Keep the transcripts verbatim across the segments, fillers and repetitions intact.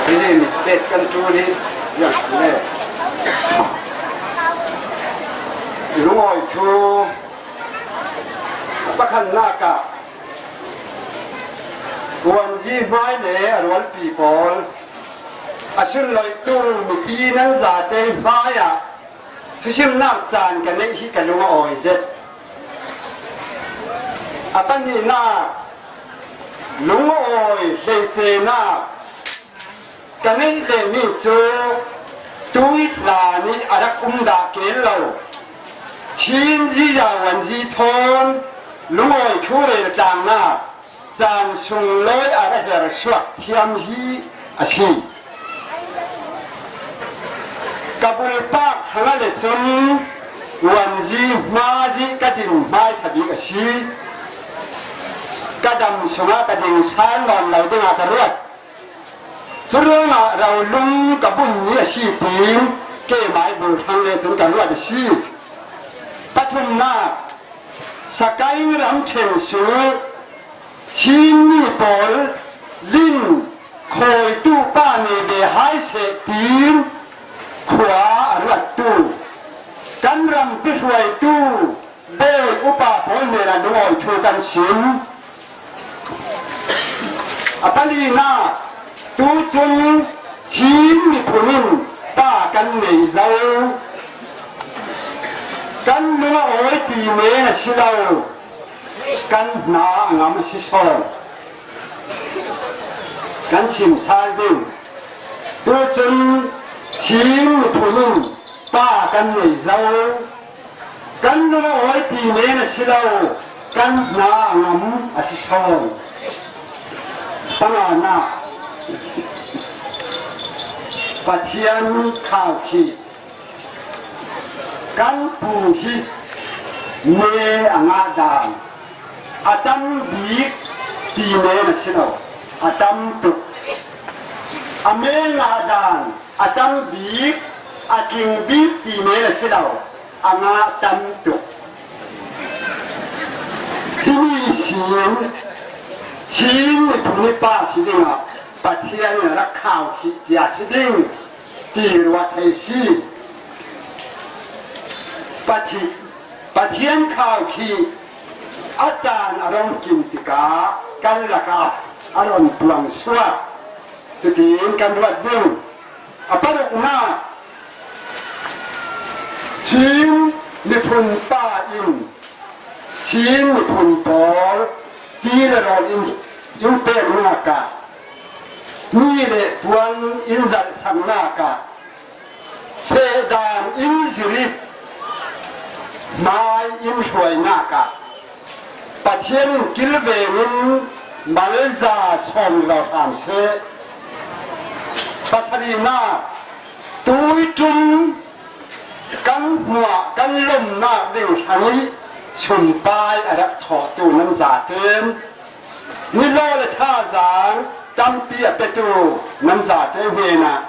Hih ni mit pet kan cu ni, ya, le. Lungawi thu pakhatnak ah Kuanzi hmai le a rualpi pawl, a sunloihtu mipi nan zate hmai ah thusimnak caan ka neih hi ka lung a awi zet. A pahnihnak Lungawi hleicenak ka neih leh mi cu tuihla nih a rak um dah keel lo. Chin ziza wanzi thawn lungawi thu reltlangnak caan sunglawi a ka hersuak thiam hi a si. Ka bulpak hang a le cun wanzi hmazi ka din hmaisa bik a si. Ka dam sungah ka ding sal nawn lo dingah ka ruat. Curuangah rolung ka bun mi a si tiin keimah ih bul hang le cun ka ruat a si. Pathumnak, Sakaing ramṭhen sungih Chinmi pawl lin khawitu pa ne ve hai seh tiin khua a ruattu kan rampi hruaitu Bawi upa pawl hnenah lungawi thu kan sim. A palinak, tucun Chin miphun in pa kan nei zo. Kan nung a awipi men a si lo, kan hna a ngam a si sawn. Kan sim sal ding. Tucun Chin miphun in pa kan nei zo. Kan nung a awipi men a si lo, kan hna a ngam a si sawn. Panganak, Pathian khaukhih. Kan pu hi me a ngah dan a tam bik ti men a si lo, a tam tuk. A me ngah dan a tam bik, a tling bik ti men a si lo, a ngah tam tuk. Himi ihsin Chin miphun hi pa si dingah Pathian in a rak khaukhih cia si ding ti ruat thei si. Pathi-, Pathian khaukhih a caan a rong kim tikah kan lakah a rong puang suak. Cutin kan ruat ding. A paruknak, Chin miphun pa in Chin miphun pawl ti le rawl in, in peknak ah, mi le puan in zalhsaknak ah, fehdan in zirh ih hmai in hruainak ah, Pathian in kilveng in malza sawm lo hram seh. Pasarihnak, tuiṭum kan hmuah kan lomnak ding hrangih sumpai a rak thawhtu nan zaten, nilaw le thazaang tampi a petu nan zate hnenah,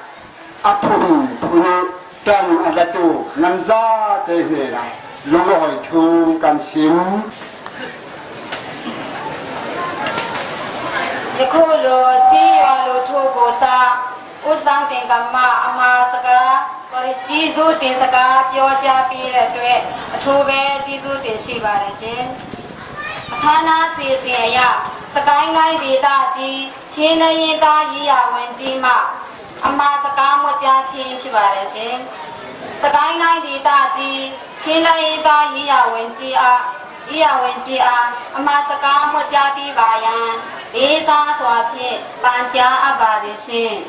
a phunphun ih ṭan a latu nan zate hnenah lungawi thu kan sim. Nikhulu ci a lu thu gusa, usang tingkam ma ama saka, kori ci zu tin saka, pyo cia pi le tue, a thu ve ci zu tin shi ba le shin. Thana si si ya, sakai ngai di ta ci, ချင်းတိုင်းရင်းသားရေးရာဝန်ကြီးမှ အမှာစကားမွတ်ကြားခြင်းဖြစ်ပါတယ်ရှင်။ စစ်ကိုင်းတိုင်းဒေသကြီး ချင်းတိုင်းရင်းသားရေးရာဝန်ကြီးအား ရေးရာဝန်ကြီးအား အမှာစကားမွတ်ကြားပေးပါရန် လေးစားစွာဖြင့် ပန်ကြားအပ်ပါတယ်ရှင်။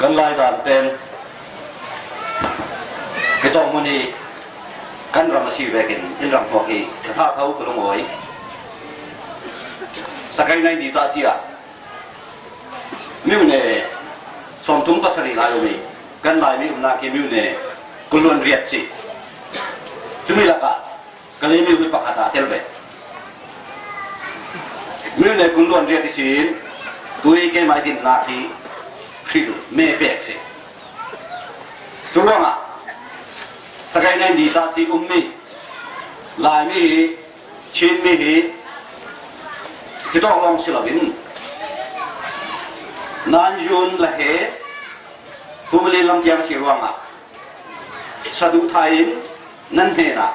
Kan lai dan ten, kitawh mun hi kan ram a si vekin in ram thawk hi ka tha tho ka lungawi. Sakai nai ni ta cia myone sawmthum pasarih lai um hi. Kan Laimi umnak hi myone kul luan riat si. Cumi lakah Kalaymyo hi pakhat ah tel ve. Myone kul luan riat ihsin tui keimah i dinnak hi hril me pek si. Curuangah Sakai nai ni ta ci um mi Laimi hi, Chinmi hi, kitawk lawng si loin Nanyun le he Phumalin lam tiang si ruangah saduhthai in nan hnenah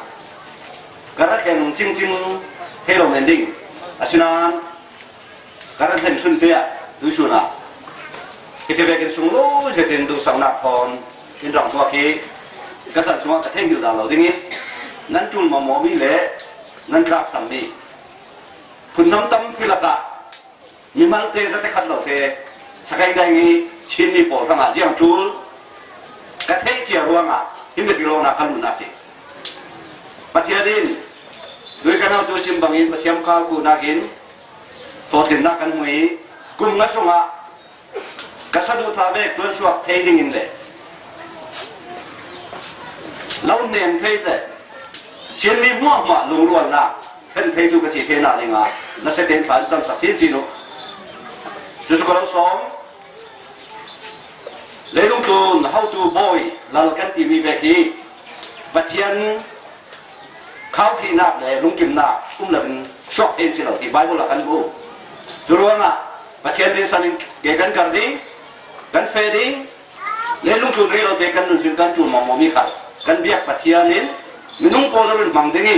ka ra thleng cingcing thei lo men ding. Asinain ka ra thleng sunte ah tuisun ah hiti vekin sunglawi zetin duhsaknak thawn in rang tuak hi. Ka san sungah ka theihngilh dah lo dingin, nan tul mamawh mi le nan tlaksam mi, phun nam tampi lakah mimalte zate khat lote, Sagaing Daing i Chin mi pawl hrangah ziang tul ka theih cia ruangah hih bek i lawngna ka lutna si. Pathian in tui kan hotu sim bangin Pathian kal kuhnakin thawhtlinna kan hmu i, kum nga sungah ka saduhthah vek tuan suak thei dingin le lo nem thei le Chin mi hmuahhmuah lungrualna khen theitu ka si thei nadingah na setin than camsak sin cin uh. Cucu ka lo sawm, leilung tun hotu bawi lal kan timi vek hi. Pathian khaukhihnak le lungkimnak um loin suak thei si lo ti Bible ah kan mu. Curuangah Pathian rinsan in ke kan kar ding, kan feh ding, leilung tun rei lote kan nunzin kan tul mamawh mi khat kan biak Pathian in minung pawl a run hmang ding i,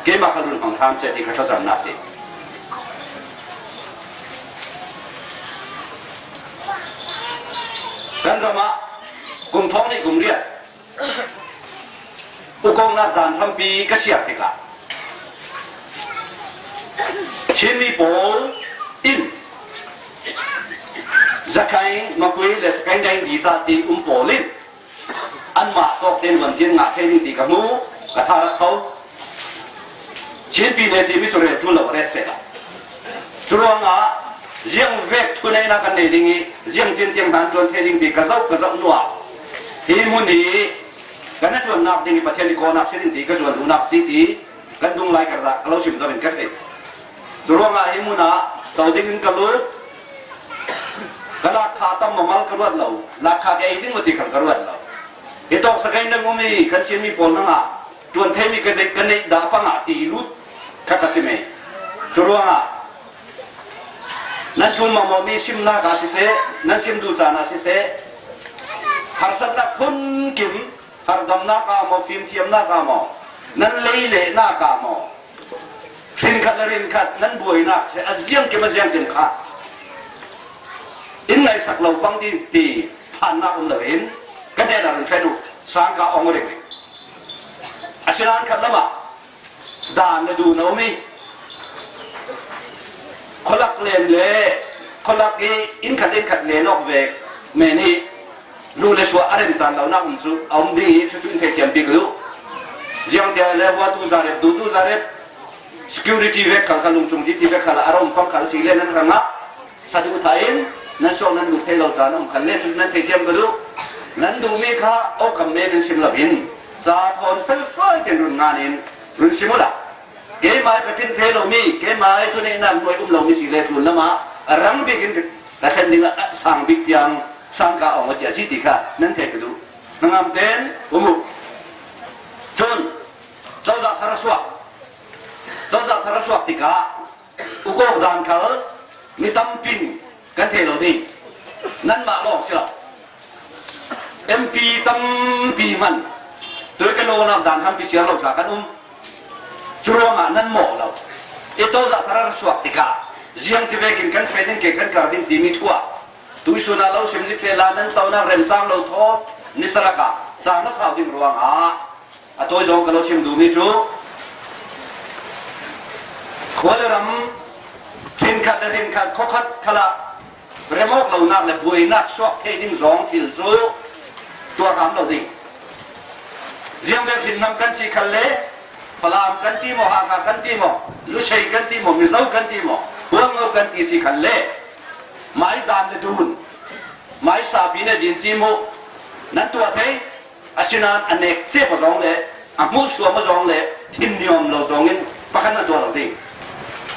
keimah kha run hmang tham cia ti ka thasanna si. Kan ramah kum thawng nih kum riat ukawknak dan hrampi ka siar tikah Chin mi pawl in Zakaing, Makui le Sagaing Daing Dita ci um pawl in anmah tawk ten vanzin ngah thei ding ti ka hmu, ka tha rak tho. Chin pi ne timi cu rel tul lo a ret seh a. Curuangah ziang vek thuneihna kan nei ding i, ziang cin tiang hna an ṭuan thei ding ti ka zoh, ka zoh nuam. Hi mun hi kan a ṭuannak ding i Pathian i kawhnak si ding ti ka zuan duhnak si ti kan dung lai ka rak ka lo sim zo in ka thei. Curuangah hi mun ah to dingin ka lut. Ka lakkha tam mamal ka ruat lo, lakkha ka ei ding maw ti khal ka ruat lo. Hi tawk Sagaing Daing um i kan Chin mi pawl nangah ṭuan thei mi ka neih, ka neih dah pangah ti lut kha ka si mei. Curuangah nan tul mamawh mi simnak ah siseh, nan sim duh caan ah siseh, harsatnak phunkim, harhdamnak ah maw, fimthiamnak ah maw, nan lei lehnak ah maw, hrin khat le hrin khat nan buainak siseh, a ziangkim a ziangkim kha in ngaihsak lo bang ding ti phannak um loin ka den a run khen uh, sangka awng ring. Asinain khat lamah dan le duh na um i, khualak len le khualak i inn khat inn khat len awk vek men i luh le suah a remcan lonak um cu a um ding i, cucu in theithiampi ka duh. Ziangtia le hua tu zarep, duh tu zarep, security vek khal kha, lungchung ti ti vek khal a rom pang khal si le nan hrangah saduhthah in nan suak nan duh thei lo ca na um khan le cu nan theithiam ka duh. Nan duhmi kha awkam men in sim lo in ca thawn felfai ten run ngan in run sim uhla. Keimah i ka tin thei lomi, keimah i thuneihnak nuai um lomi si le tlun lamah a rang bikin ka thlen dingah a sang bik tiang sangka awng a cia si ti kha nan thei ka duh. Hnangam ten um uh. Cun cozah thar a suak, cozah thar a suak tikah ukawk dan khal mi tampi in kan thei lo ding. Nanmah lawng si lo. M P tampi man tui ka nawlnak dan hrampi siar lo tla kan um. Curuangah nan mawh lo. I cozah thar a suak tikah ziangti vekin kan feh ding, ke kan kar ding timi thu ah tuisun ah lo sim zik sehla nan tonak remcang lo thaw ni salakah cang a sau ding ruangah a tawi zong ka lo sim duhmi cu khua le ram, hrin khat le hrin khat, khua khat khalah remawk lonak le buainak suak thei ding zong thil cu tuar hram lo ding. Ziang vek hrin hnam kan si khan le, Falam kan ti maw, Hakha kan ti maw, Lusei kan ti maw, Mizo kan ti maw, Huango kan ti si khan le, mai dan le dun, mai sapi ne zin ci mu nan tuah thei. Asinain a nek cep a zong le a hmuhsuam a zong le thin niam lo zongin pakhat na tuah lo ding.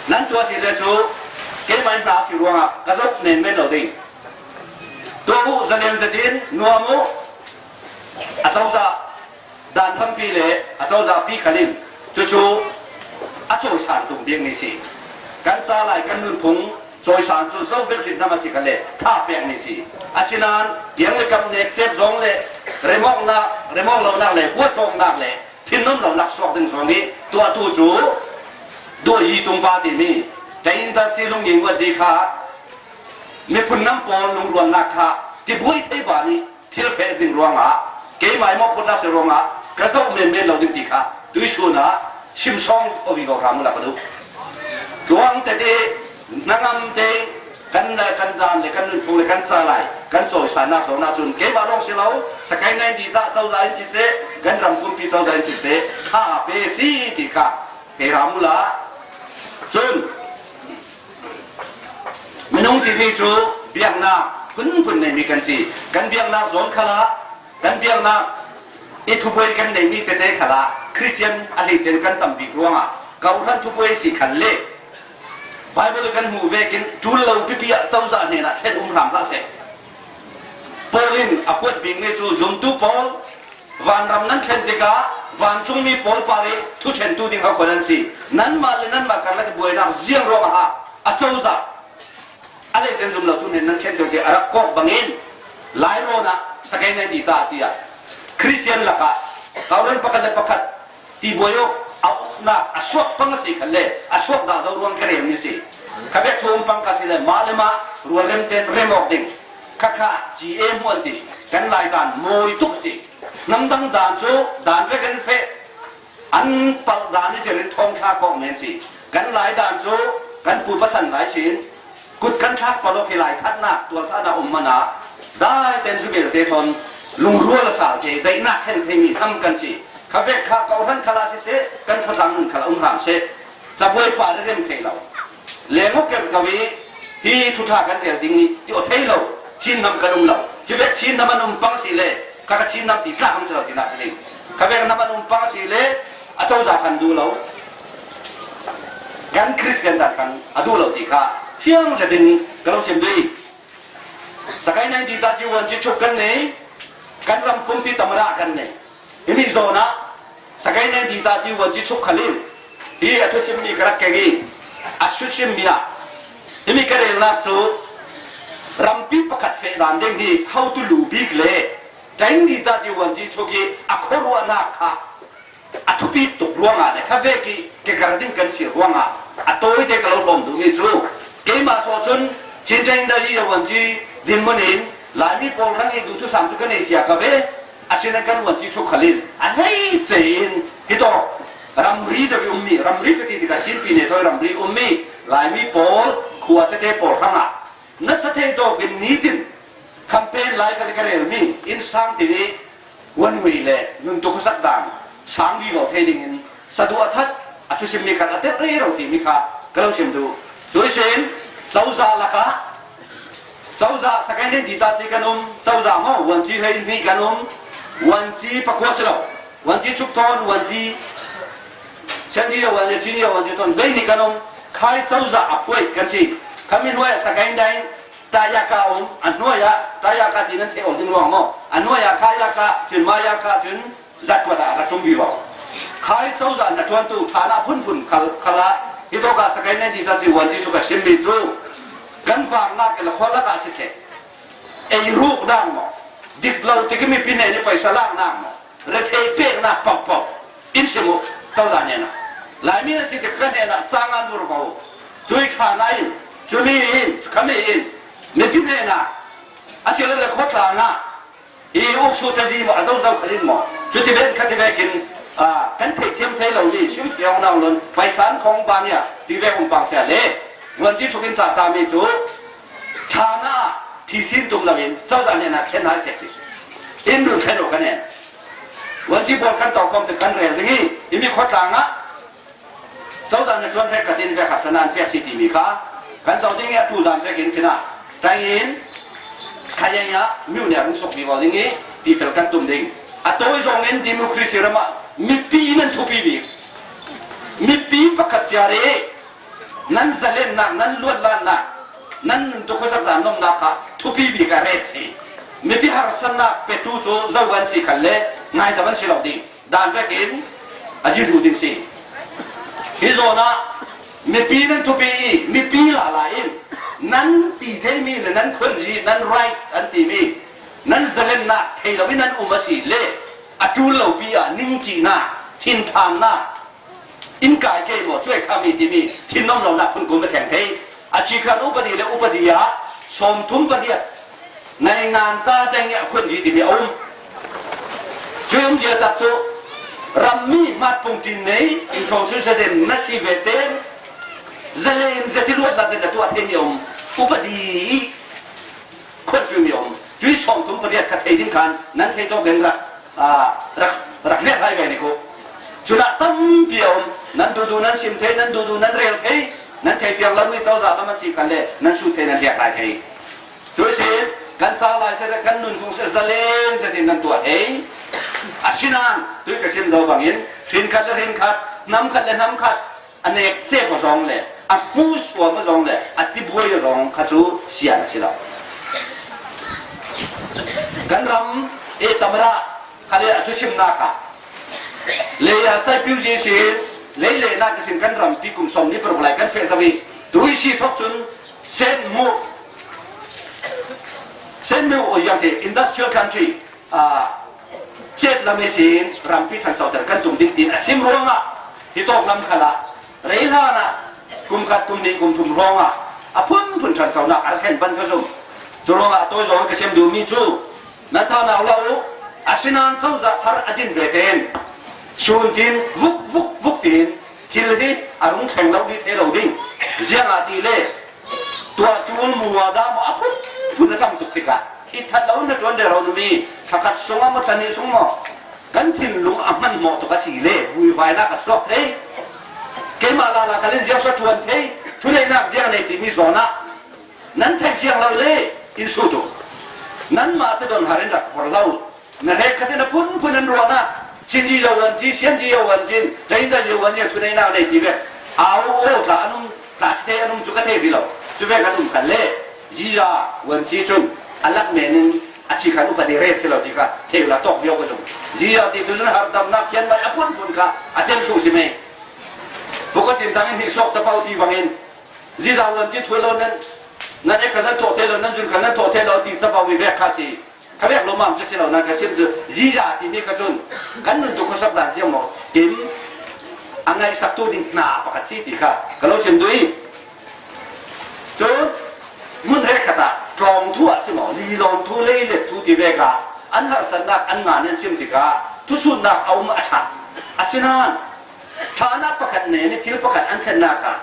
Nan tuah si le cu keimah in hna si ruangah ka zoh menmen lo ding. Tuah uh, zalen zetin nuam uh. A cozah dan hrampi le a cozah pi khalin cucu a cawisan tung ding ni si. Kan ca lai kan nunphung cawisan cu zo bek hrinhnam a si kha le tha pek ni si. Asinain kiang le kam nek cep zong le remawknak, remawk lonak le huatawknak le thinnuam lonak suak ding zong i tuahtu cu duh yi tung pa timi ka industry lungin uat zi kha miphun nam pawl lungrualnak kha tibuai thei ban i thil feh ding ruangah Keimah i mawhphutna sia ruangah ka zoh menmen lo ding ti kha tuisun ah simsawng aw vivo hram uh la ka duh. Tuang tete na ngamte kan, kan dan le kan nunphung le kan ca lai kan cawisannak zawkna cun keimah lawng si lo, Sakaina in dihta cozah in siseh, kan ram pumpi cozah in siseh, tha pe si ti kha kei hram uh la. Cun minung timi cu biaknak phunphun neimi kan si. Kan biaknak zawn khalah, kan biaknak i thubuai kan neimi tete khalah Khristian a hleice in kan tam bik ruangah kawhhran thubuai si khalle Baibal kan hmuh vekin tul lo pipi ah cozah hnenah thlen um hram hlah seh. Paul in a kuat bikmi cu zumtu pawl, vanram nan thlen tikah vancungmi pawl par ih thuthlentu ding hakhua nan si. Nanmah le nanmah karlak i buainak ziang ruangah a cozah a leicen zum lo thuhnen nan khenco ti a rak kawk bangin Lairawn ah Sakaina in dihta a ti ah Khristian lakah kawhhran pakhat le pakhat tibuai uh a uknak a suak pang a si khalle a suak dah zo ruang ka relmi si. Kha bek thu um pang ka si le mah le mah rualrem ten rem awk ding. Kha kha ci e hmuan ti kan lai dan mawi tuk si. Namdang dan cu dan vek an feh an palh dan i sirin thawngthlak kawk men si. Kan lai dan cu kan pu pasan lai sin kut kan thlak palawk hi lai khatnak tualsahna um mana daiten zubelte thawn lungrual a salte daihnak khen theimi hnam kan si. Kha vek kha kawhhran khalah siseh kan khuatlang nun khalah um hram seh. Cabuai pa rem thei lo. Leng aw kerh ko ih hi thuṭha kan rel ding ih ti aw thei lo. Chin hnam kan um lo. Civek chin hnam an um pang si le kha ka chin hnam ti tlak hong si lo tinak si ding. Kha vek hnam an um pang si le a cozah kan duh lo. Kan Khristian dan kan a duh lo ti kha fiang zetin ka lo sim dih. Sakaina in dihta ci vuanci thuk kan nei. Kan ram pumpi tamada kan nei. Himi zawnah Sakaina in dihta ci vuanci thuk khal in hi a thusimmi ka rak keng ih a thusimmi ah himi ka relnak cu rampi pakhat feh dan ding hi hotu lu bik le Sakaina in dihta ci vuanci thuk ih a khuaruahnak kha a thupi tuk ruangah le kha vek ih kekar ding kan si ruangah a tawite ka lo hlawm duhmi cu keimah sawh cun Chin Teng Dali a vuanci dinmun in Laimi pawl hrang ih duhthusam cu ka nei cia ka ve. Asinan kan vuanci thuk khal in a hleice in hitawk ramri deuh ih ummi, ramri ka ti tikah Chinpi ne thawi ramri ummi Laimi pawl khua tete pawl hrangah nasa thei tawkin nitin campaign lai ka, ka relmi innsang tin ih vuanngui le nuntuk khuasak dan sang vivo thei dingin saduh a that a thusimmi khat a tel rero timi kha ka lo sim duh. Tuisin cozah lakah cozah Sakaina in dihta ci kan um, cozah maw vuanci hlei hnih kan um, vuanci pakua si lo, vuanci thuk thawn, vuanci Shanxi yo vuanci, Chin yo vuanci thawn hlei hnih kan um. Khai cozah a puai kan si. Khami hnuai ah Sakaina in Tayaka um, a hnuai ah Tayaka ti nan theih awl ding ruang maw? A hnuai ah Khayaka, cun Mayaka, cun Zatkuat ah a ka tum vivo. Khai cozah na ṭuantu ṭhan ah phunphun khal, khalah hitawkah Sakaina in dihta ci vuanci cu ka simmi cu kan vaknak kila khualakah siseh, ei ruknak maw, dik lo tik ih mipi hnen ih paisa laknak maw, rethei peknak paohpaoh in sim uh. Cozah hnenah Laimi na si tik ka hnenah cang an vur paoh uh. Cui ṭhan ah in, cumi in, khami in mipi hnenah a si le le khuatlang ah hi uksu tazi maw, a zozo khalin maw, cuti ven khati vekin kan theithiam thei lo ni, siusiau naulon paisan khong bania ti vek um pang sia le vuanci thukin cahta mi cu ṭhan ah phisin tum loin cozah hnenah thlen hai sek ti in run thlen uh ka nen. Vuanci pawl kan tawh khawm ti kan rel ding ih himi khuatlang ah cozah na ṭuan hrek ka tin vek harsa nan piak si timi kha kan zoh ding ih a ṭul dan vekin khin ah tain khayaia miunia hung suk vivo ding ih tifel kan tum ding. A tawi zawngin democracy ramah mipi nan thupi bik, mipi pakhat cia rih nan zalennak, nan luatlannak, nan nuntuk khuasak dan nomnak kha thupi bik a ret si. Mipi harsatnak petu cu zo kan si khalle ngaidam an si lo ding dan vekin a zihru ding si. Hi zawnah mipi nan thupi ih mipi lala in nan ti theimi le nan khunzi nan right an timi nan zalennak thei loin nan um a si le a ṭul lopi ah ningcihnak, thinthannak in kai kei maw, cuai khami timi thinnom lonak phunkum a theng thei. A cikhan upadi le upadi ah sawmthum pahnih naingan ta teng ih a khunzi timi a um. Tua om zia tak cu, rammi matpung tin nei, in thong susia den na si ve ten, zalen zia ti luat la zia na tuah thei ni om, upadi i khuat piu ni om. Tui sawm tum pariat ka thei ding khan, nan thei tawk den rak, ah, rak, rak liat hai ve ni ko. Cunah tampi a om, nan duhduh nan sim thei, nan duhduh nan rel thei, nan thei fiang lam i cozah lam a si khan le, nan sut thei nan liat lai thei. Tuisin, kan cang lai seh le kan nun kung seh zalen zetin nan tuah thei. Asinain, tui ka sim zo bangin, hrin khat le hrin khat, hnam khat le hnam khat, a nek cek aw zong le, a hmu suam aw zong le, a tibuai aw zong kha cu sian a si lo. Kan ram, eh, tamra, kha le a thusimnak ah, lei a saipiu zi sin, lei le nak sin kan rampi kum sawm ni paruk lai kan feh zawi. Tui si thok cun, Sen mu, Sen mu, oh, yang si, industrial country, ah, cet lam ihsin rampi ṭhansoter kan tum ding tiin a sim ruangah, hi tawk lam khalah, rei hlanah, kum khat, kum nih, kum thum ruangah, a phunphun ṭhansonak a ra thlen pan ka zum. Cu ruangah a tawi zong ka sim duhmi cu, nan thanau lo uh, asinain cozah thar a din ve tein, sun tin, vuk, vuk, vuk tin, thil hi a rung thleng lo dih thei lo ding. Ziangahtile, tua tul mu a dah maw a phunphun a tam tuk tikah, i that lo in na ṭuan deuh lo numi, thakhat sungah maw, thla nih sung maw, kan thinlung a hmanhmawh tuk a si le, vuivainak a suak thei. Keimah lala khalin ziang suah ṭuan thei, thuneihnak ziang nei timi zawnah, nan theih ziang lo le, in sut uh. Nanmah te don har in rak phor lo. Na hrekkhat in a phunphun an ruahnak, Chin zi zo an ci, Sian zi zo an cin, Tainda zi zo an cin, thuneihnak nei ti vek. Au, aw, tla an um, tla si thei an um cu ka thei rih lo. Cu vek an um khan le, ziza an ci cun, a lak men in a ci khan upadi rel si lo ti kha, thei uh la tawk viau ka zong. Ziza ti tu cun harhdamnak thianmai a phunphun kha, a tel thluh si mei. Bukatin tangin hnih suak capau ti bangin, ziza an ci thuai lo nan, nan ek kha nan thawh thei lo, nan zun kha nan thawh thei lo ti capau mi vek kha si. Kha vek lawmam cu si lo, nan ka sim cu, ziza timi kha cun, kan nun cu khuasak dan ziang maw, tim a ngaihsaktu ding hna pakhat si ti kha, ka lo sim duh i. Cun, mun hrekkhat ah, tlawng thu ah si maw, lilawm thu, leilet thu ti vek ah, an harsatnak an ngan in sim tikah, thusutnak a um a ṭha. Asinain, ṭhanak pakhat nen i thil pakhat an thlennak ah,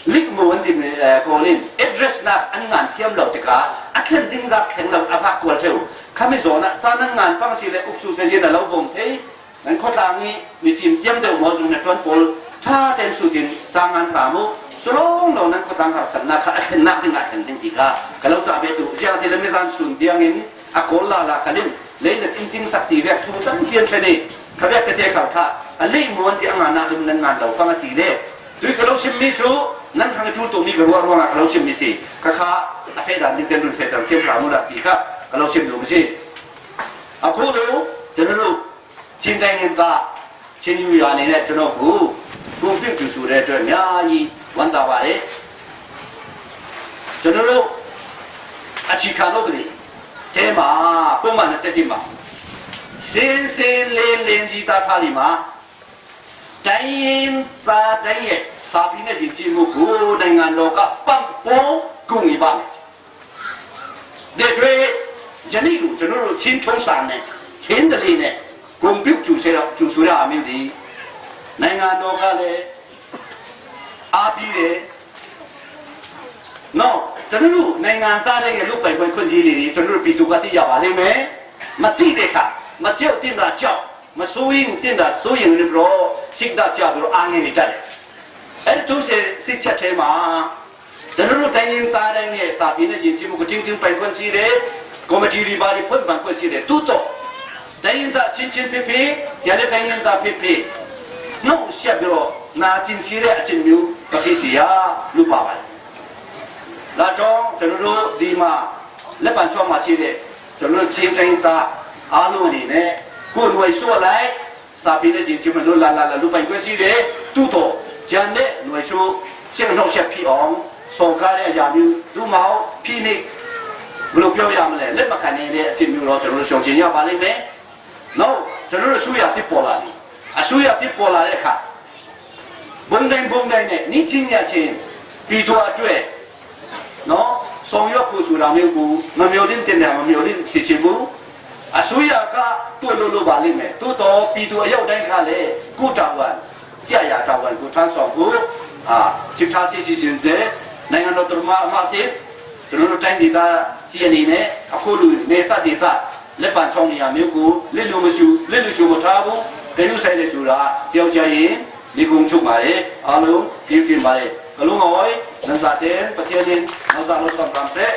likmu an ti mi, eh, Kawl in addressnak an ngan thiam lo tikah a thlen ding lak thleng lo a vak kual ṭheu. Khami zawn ah caan an ngan pang si le uksu sezin a lo bawm thei. Nan khuatlang i mifim tiam deuh maw zung na ṭuan pawl ṭha ten sut in caan ngan hram uh. Cu lawng lo nan khuatlang harsatnak kha a thlennak ding ah thlen ding tikah ka lo cah bet uh. Ziangahtile mizan sun tiangin a Kawl lala khalin leilet in tingsak ti vek thu tampi an thlen i, kha vek tete khal kha a leihmuan ti a ngannak dum nan ngan lo pang a si le, tui ka lo simmi cu nan hrang i ṭul tukmi ka ruah ruangah ka lo simmi si. Kha kha a feh dan ding ten run feh ter thiam hram uh dah ti kha ka lo sim duh mi si. A khu lu, tenu lu, Chin Teng in ta, Chin Yu Ya ni ne tenu khu, kum ping cu su re tuan mya yi, wan ta ba le. Cun a ci kha lo ka dih. Tema, puma na se tima. Sin sin len len zi ta tha lima. Dai in ta dai ye, sapi na zin ci mu ku, dai ngan lo ka pam po, kung i bang. De tue, jani lu, janu lu, chin thong san ne, chin dali ne, kung piu cu se lo, cu su ya mi di. Dai ngan lo ka le, a pi le, No, canu lu, naingan ta deng e luk pai kuan kun ji ni ni, canu lu pi tu ka ti ya ba le me. Ma ti de ka, ma ciau tin da ciau, ma suing tin da suing ni bro, sik da ciau bro, ang ni ta de. E tu se sik cha te ma. Canu lu tainin ta deng e sa pi na jin ji mu ku ting ting pai kuan ji de. Committee ri ba di pun ban kuan ji de. Tu to. Tainin ta chin chin pi pi, ya le tainin ta pi pi. No, sia bro, na chin ji de a chin miu, ka pi si ya, lu ba ba. La cawng, canu lu, di ma, le pan chuang ma si le, canu lu cing cang in ta, a lu ni ne, ku nuai su lai, sa pi le cing cing ma lu la la la lu pan kuai si le, tu to, cian le, nuai su, siang hnok siak phi ong, song ka le a ya mi, du mau, phi ni, lu piau ya ma le, le ma ka ne le, cin mi lo, canu lu siang cin ya ba le me, No, canu lu suya ti pawl a ni. A suya ti pawl a le kha. Bungdeng bungdeng ne, ni chin ya chin. Pi tu a tue. No, song yo ku su la miu ku, ma miu din tin ya, ma miu din si chin bu. အစိုးရက သူ့အလုပ်လုပ်ပါလိမ့်မယ်။ သို့သော် ပြည်သူအရောက်တိုင်းကလည်း ကိုယ့်တာဝန်၊ ကျရာတာဝန်ကို ထမ်းဆောင်ဖို့ အာ၊ စစ်ထားစစ်စီစဉ်တယ်။ နိုင်ငံတော် တရမအမစစ်၊ ကျွန်တော်တို့ တိုင်းဒေသကြီးအနေနဲ့ အခုလို နယ်စပ်ဒေသ လက်ပံချောင်းနေရာမျိုးကို လစ်လျူရှု၊ လစ်လျူရှုမထားဖို့ ဂရုစိုက်တယ်ဆိုတာ ပြောကြားရင်း နိဂုံးချုပ်ပါတယ်။ အားလုံး ကျေးဇူးတင်ပါတယ်။ ကလုံးအဝိုင်း နဇာတ်တင် ပထီၣ်တင် နဇာတ်လို့ ဆောင်ပါစေ။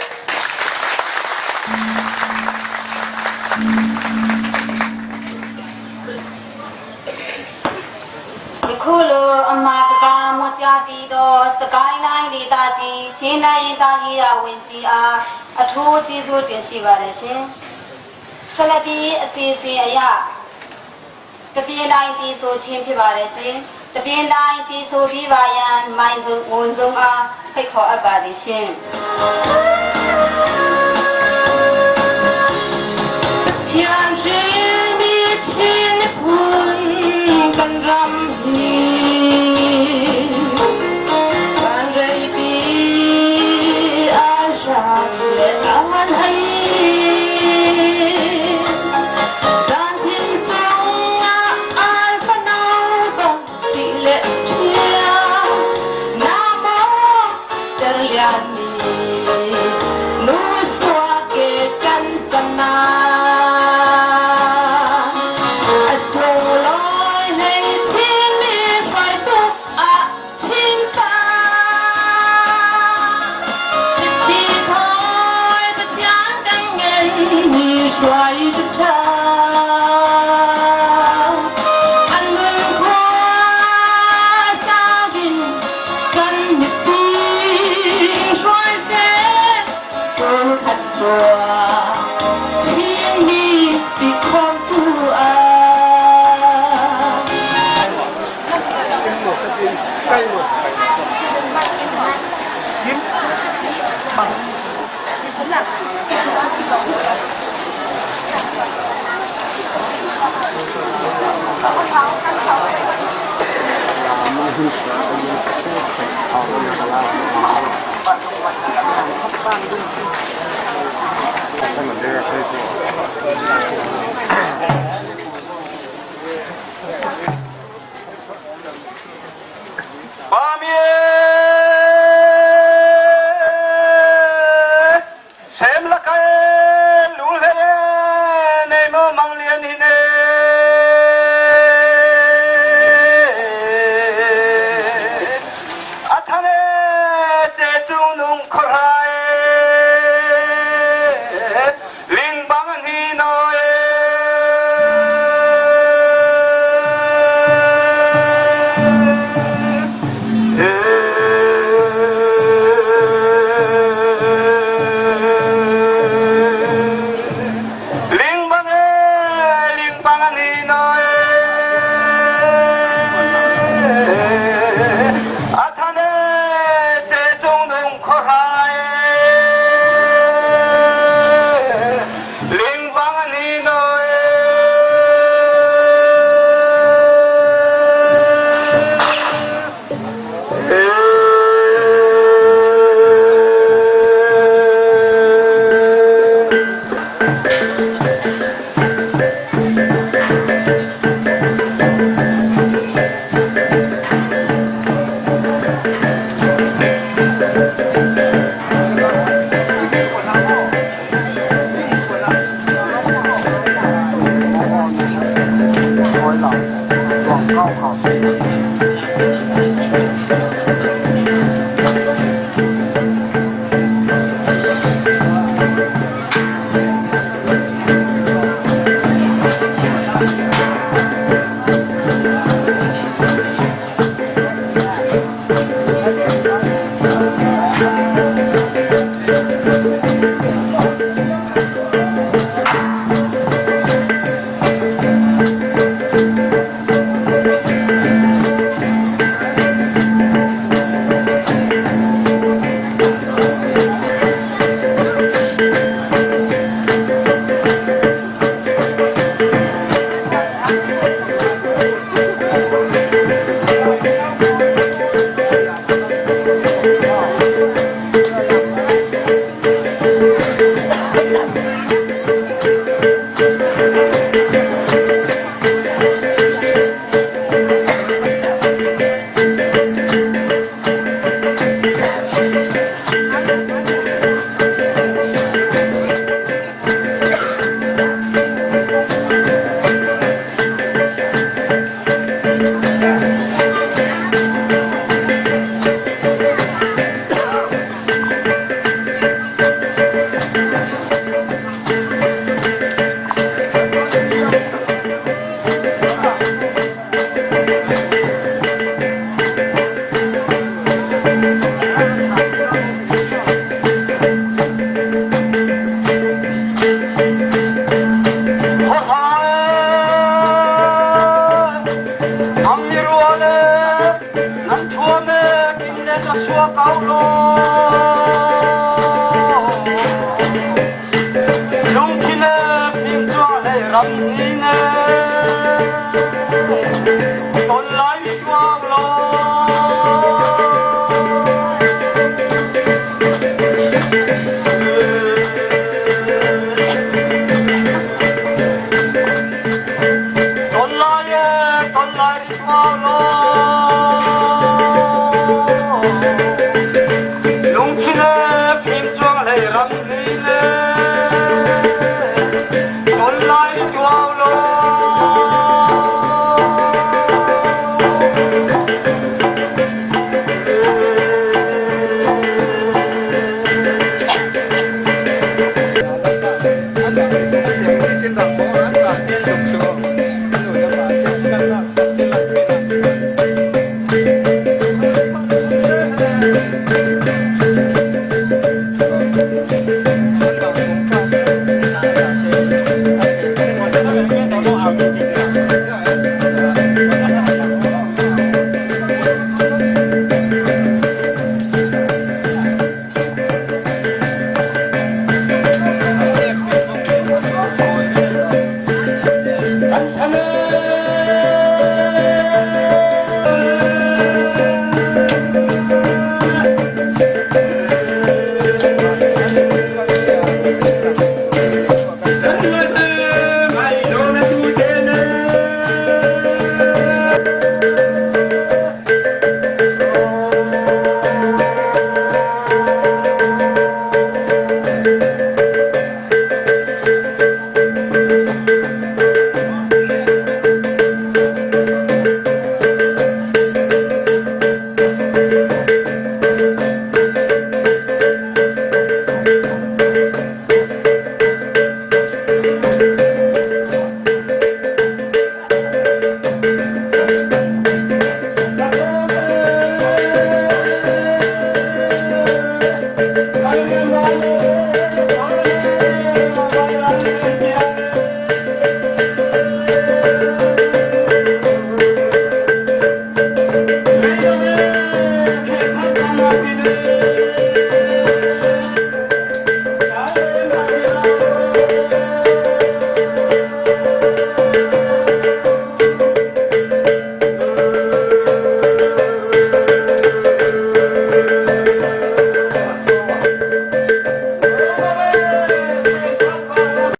ယခုလို အမှာစကား မွတ်ကြားပြီးသော စကိုင်းတိုင်းဒေသကြီး ချင်းတိုင်းရင်းသားရေးရာဝန်ကြီးအား အထူးကျေးဇူးတင်ရှိပါတယ်ရှင်။ ဆက်လက်ပြီး အစီအစဉ်အရ တပင်တိုင်သီဆိုခြင်း ဖြစ်ပါတယ်ရှင်။ တပင်တိုင်သီဆိုပြီးပါရန် မိုင်ငုံဆုံးအား ဖိတ်ခေါ်အပ်ပါသည်ရှင်။